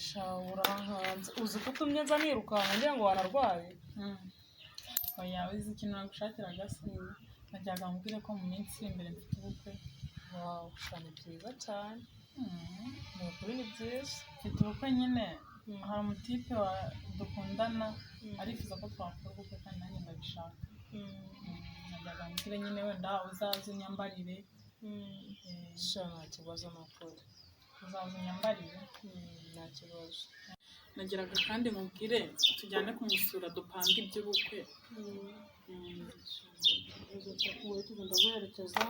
Sha, urankanze, uzi ko utumye nza nirukanka ngira ngo wararwaye. Oya, uzi ikintu nagushakiraga se? Najyaga mubwire ko mu minsi iri imbere mfite ubukwe. Wow, sha, ni byiza cyane, ni ukuri ni byiza. Mfite ubukwe nyine, hari umutipe wa dukundana arifuza ko twakora ubukwe kandi nanjye ndabishaka. Najyaga mubwire nyine wenda uzaze unyambarire. Sha, nta kibazo, ni ukuri. Uzaza unyambarire. Nta kibazo. Nagiraga kandi mubwire tujyane kumusura dupange iby'ubukwe. Wowe tugenda guherekeza,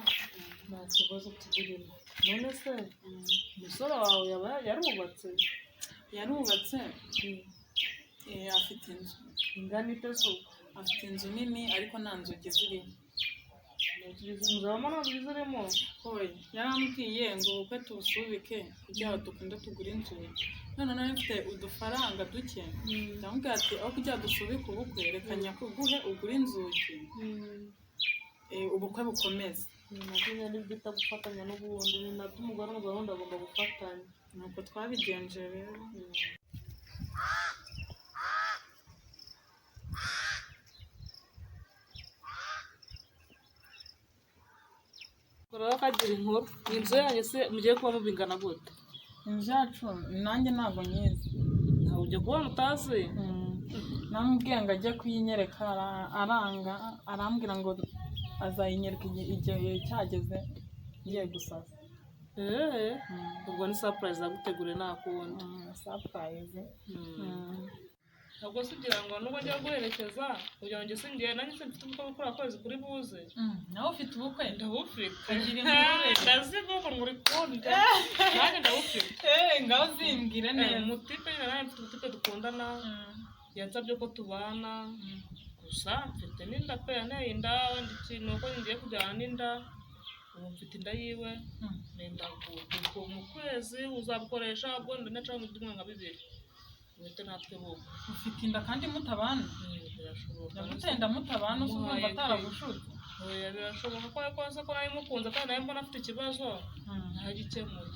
nta kibazo kibirimo. None se umusore wawe yaba yarubatse? Yarubatse, afite inzu. Ingana ite se ubwo? Afite inzu nini ariko nta nzugi zirimo. Inzu habamo nta nzugi zirimo? Oya, yarambwiye ngo ubukwe tubusubike kugira ngo dukunde tugure inzugi. None nari mfite udufaranga duke, ndamubwira ati aho kugira dusubike ubukwe, reka nyakuguhe ugure inzugi, ubukwe bukomeze. Nabyo nyine nibyo bita gufatanya n'ubundi, ni nabyo umugore n'umugabo wundi agomba gufatanya. Nuko twabigenje rero. Rero kagira inkuru, inzu yanyu se mugiye kubamo bingana gute? Inzu yacu nanjye ntabwo nyizi. Ntabwo ugiye kubona utazi? Namubwiye ngo ajye kuyinyereka, aranga, arambwira ngo azayinyereka igihe cyageze ngiye gusasa. Eee, ubwo ni surprise yaguteguriye, nta kundi. Surprise. Ntabwo se ugira ngo nubwo njya guherekeza kugira ngo njye singiye, nanjye simfite ubukwe bwo kwezi kuri buze. Nawe ufite ubukwe? Ndabufite. Kagira inkuru rero. Ndazivuga ngo uri kundya, nanjye ndabufite. Ngaho zimbwire neza. Umutipe nyine, nanjye mfite umutipe dukundana, yansabye ko tubana, gusa mfite n'inda pe. Yanteye inda, wenda ikintu uko ngiye kujyana n'inda, ubu mfite inda yiwe. Nenda mu kwezi uzabukoresha ubwo ndaca mu byumweru nka 2 uhite natwe bukwe. Ufite inda kandi mutabana? Birashoboka. Yaguteye inda mutabana, usa urumva Muhaye ataragushutse? Oya, birashoboka ko yakoze ko nari mukunze kandi nari mbona afite ikibazo ntagikemuye.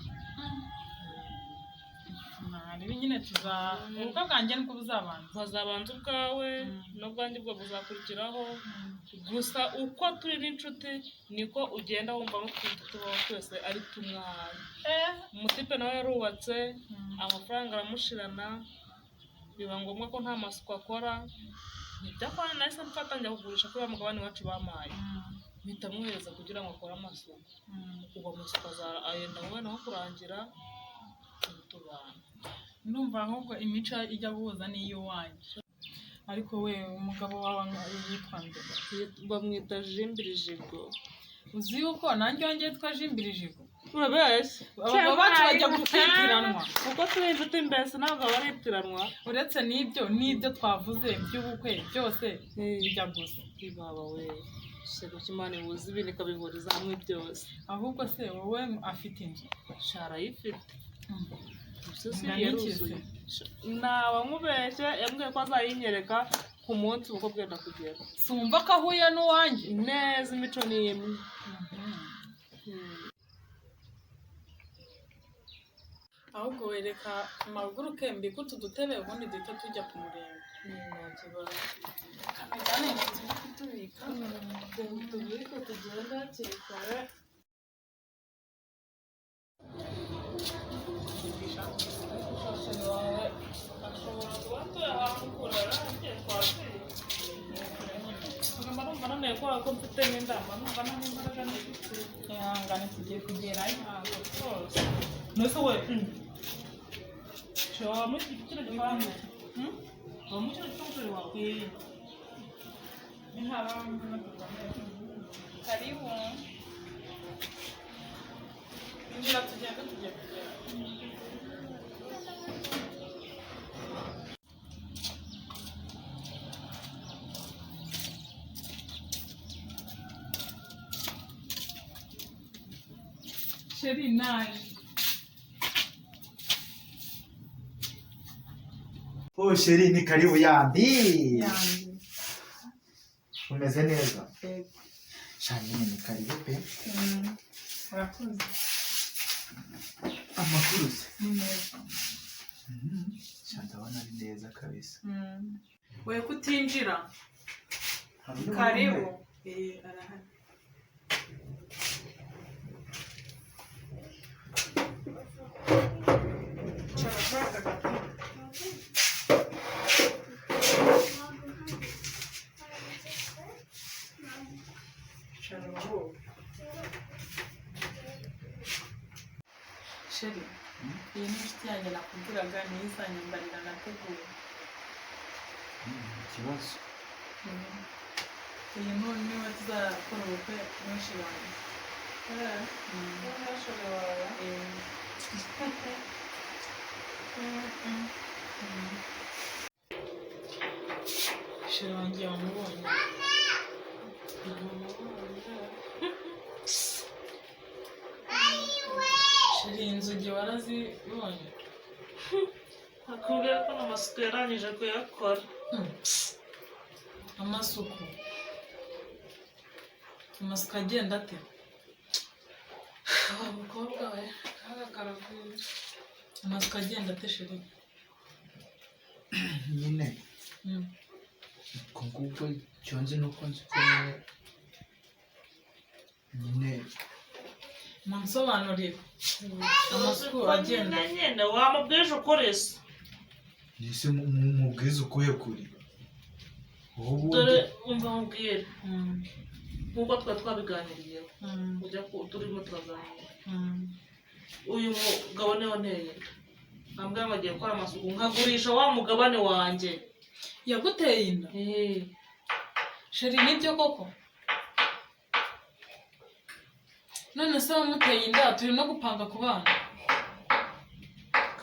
Ntarebe nyine, tuza ubukwe bwanjye nibwo buzabanza. Bazabanza ubwawe n'ubwanjye bwo buzakurikiraho. Gusa uko turi n'inshuti niko ugenda wumva n'utuntu tubaho twese ari tumwe. Umutipe nawe yarubatse, amafaranga aramushirana, biba ngombwa ko nta masuku akora. Ntibyakora, nahise mfata njya kugurisha kuri wa mugabane wacu bampaye, mpita mwohereza kugira ngo akore amasuku. Ubwo amasuku ayenda wowe naho kurangira tubana. Ndumva ahubwo imico ijya guhuza n'iy'uwanjye. Ariko we, umugabo wawe yitwa nde? Bamwita Jimbirijigo. Uzi yuko nanjye iwanjye yitwa Jimbirijigo? Urabeshya! Abagabo bacu bajya gukwikiranwa. Kuko turi inshuti mbese, ntabwo baritiranwa. Uretse n'ibyo n'ibyo twavuze by'ubukwe byose bijya gusa. Baba we, sego Imana ihuza ibintu ikabihuriza hamwe byose. Ahubwo se wowe afite inzu? Sha, arayifite. Gusa si Ingana iki yaruzuye. Naba nkubeshye, yambwiye ko azayinyereka ku munsi ubukwe bwenda kugera. Sumva ko ahuye n'uwanjye. Neza, imico ni imwe. Ahubwo wereka amaguruke mbike utu dutebe, ubundi duhita tujya kumureba. Nta kibazo. Kamujyane mu nzu yo kutubika. Tubike tugende hakiri kare. Ashobora kuba atuye ahantu kure, agiye twagiye. Mba numva naniwe kubera ko mfite n'inda, mba numva nta n'imbaraga nifite. Ihangane, tugiye kugerayo. Ntabwo rwose. Mbese we, shobora muri kino gipangu? Waba muri kino gipangu wawe? Karibu. Injira tugende, tugiye kugera. Chérie, naje. Oh chérie, ni karibu yambi. Yanjye. Umeze neza? Yego. Sha, nyine ni karibu pe. Urakoze. Amakuru se? Ni meza. neza kabisa. We kutinjira. Hari undi Karibu. muntu? Arahari. Cara, kuri aka gatebe. Cara, uruhuke. Chéri, iyi ni inshuti yanjye nakubwiraga, niyo izanyambarira nateguye. Ikibazo. Uyu niwe tuzakora ubukwe benshi banjye. Chéri wanjye wamubonye. Chéri, inzugi warazibonye? Akubwira ko n'amasuku yarangije kuyakora. Amasuku. Amasuku agenda ate? Wa mukobwa we, kaga karagwira. Amasuku agenda ate, chéri? Nyine ubwo ngubwo icyo nzi ni uko nzi ko nyine Munsobanurire. Amasuku agenda. Nyine wamubwije ukuri se? Ese mubwize ukuye kuri wowe? Dore Ubundi umva mubwire, nk'uko twari twabiganiriyeho, ujya ku turimo turaganira, uyu mugabo niwe nteye inda, ambwira ngo agiye gukora amasuku nkagurisha wa mugabane wanjye. Yaguteye inda? Chéri, nibyo koko? None se wamuteye inda turi no gupanga ku bana?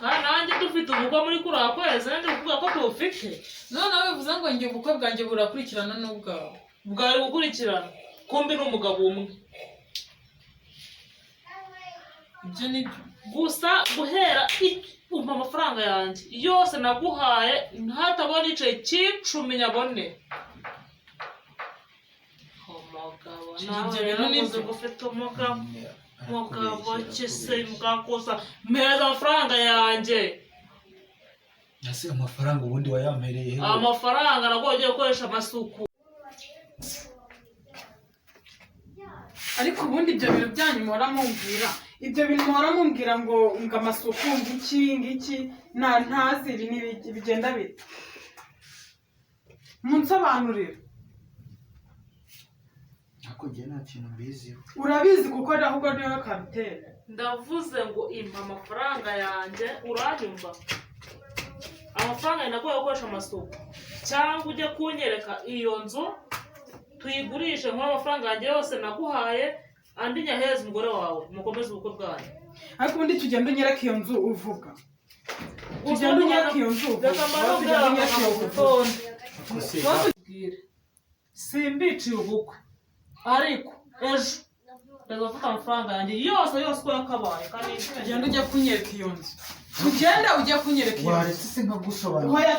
Kandi nanjye dufite ubukwe muri kuriya kwezi, nanjye kuvuga ko tuwufite. Noneho bivuze ngo njye ubukwe bwanjye burakurikirana n'ubwawe? Bwari gukurikirana, kumbi ni umugabo umwe. Ibyo nibyo? Gusa guhera umpa amafaranga yanjye yose naguhaye, ntatabona icaye cy'icumi nyabone umugabo. Ibyo Nawe bintu rero ni uzi byo. ngo ufite umugabo. Nyine Mugabo arakubeshyera, kise arakubeshyera. mbwakosa, mpereza amafaranga yanjye. Ese amafaranga ubundi wayampereye he? Amafaranga nabwo ugiye gukoresha amasuku. Ariko ubundi ibyo bintu byanyu muhora mumbwira, ibyo bintu muhora mumbwira ngo amasuku, ngo iki ngiki, nta ntazi ibi ni ibiki, bigenda bite? Munsobanurire. Ariko njye nta kintu mbiziho. Urabizi, kuko ahubwo niwe kabitera. Ndavuze ngo impa amafaranga yanjye, uranyumva? Amafaranga yanjye nakuye gukoresha amasuku, cyangwa ujye kunyereka iyo nzu tuyigurishe, nk'aho amafaranga yanjye yose naguhaye andi nyahereze umugore wawe, mukomeze ubukwe bwanyu. Ariko ubundi tugenda unyereka iyo nzu uvuga, tugenda unyereka iyo nzu uvuga. Reka mbanze Tugenda unyereka iyo nzu uvuga. Ariko se Tubwire, simbiciye ubukwe, ariko ejo ndaza gufata amafaranga yanjye yose yose uko yakabaye kandi Tugenda ujya kunyereka iyo nzu, tugenda ujya kunyereka iyo nzu. Waretse se nkagusobanurira? Oya.